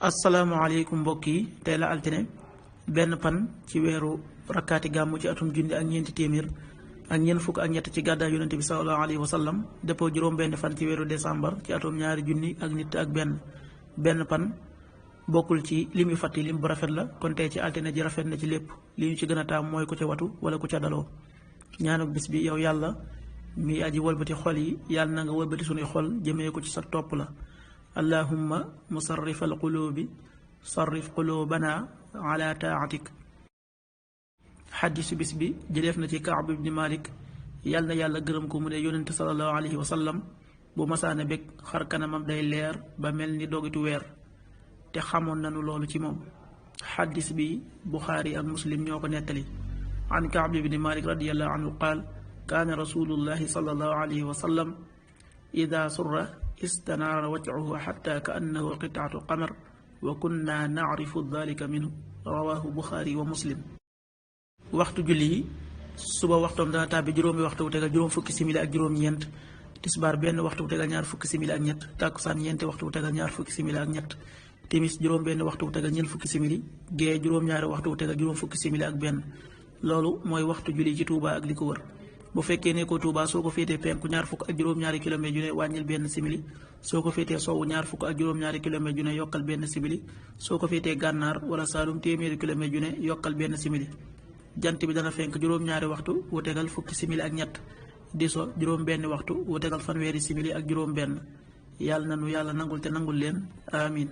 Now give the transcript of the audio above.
asalaamaaleykum mbokk yi tey la altine benn pan ci weeru rakkaati gàmmu ci atum junni ak ñeenti téeméer ak ñeent fukk ak ñett ci gàddaay yonente bi sallallahu alayhi wa sallam dëppoo juróom benn fan ci weeru décembre ci atum ñaari junni ak nit ak benn pan bokkul ci lim yu fàtti lim bu rafet la kon tey ci altine ji rafet na ci lépp li ñu ci gën a taam mooy ku ca watu wala ku ca daloo ñaanuk bis bi yow yàlla mi aji wëlbati xol yi yàlla na nga wëlbati sunuy xol jëmee ko ci sa topp la allahumma musarrif al qulubi sarrif qulubana ala taatik. xaddisu bis bi jëleef na ci Kaab ibni Malik yàlla na yàlla gërëm ko mu ne yonente sallallahu alayhi wa sallam bu masaana bég xar kanamam day leer ba mel ni dogitu weer te xamoon nanu loolu ci moom. xaddis bi Buxaari ak Muslim ñoo ko nettali. an Kaab ibni Malik radiyallahu anhu qaal kaana rasulullahi sallallahu alayhi wa sallam ida surra istanaara wajhuhu xatta ka annahu qitaatu qamar wa kunna nacrifu dalika minhu rawahu Buxaari wa Muslim. waxtu julli yi suba waxtoom dana tàbbi juróomi waxtu wu tegal juróom fukki simili ak juróom-ñeent, tisbaar benn waxtu wu tegal ñaar fukki simili ak ñett, tàkkusaan ñeenti waxtu wu tegal ñaar fukki simili ak ñett, timis juróom benn waxtu wu tegal ñeent fukki simili, gee juróom-ñaari waxtu wu tegal juróom fukki simili ak benn. loolu mooy waxtu julli ci Touba ak li ko wër. bu fekkee ne ko Touba soo ko féetee penku ñaar fukk ak juróom-ñaari kilomètre ju ne wàññil benn simili, soo ko féetee sowwu ñaar fukk ak juróom-ñaari kilomètre ju ne yokkal benn simili, soo ko féetee gànnaar wala Saalum téeméeri kilomètre ju ne yokkal benn simili. jant bi dana fenk juróom-ñaari waxtu wu tegal fukki simili ak ñett, di so juróom benn waxtu wu tegal fanweeri simili ak juróom benn. yàlla na nu yàlla nangul te nangul leen amin.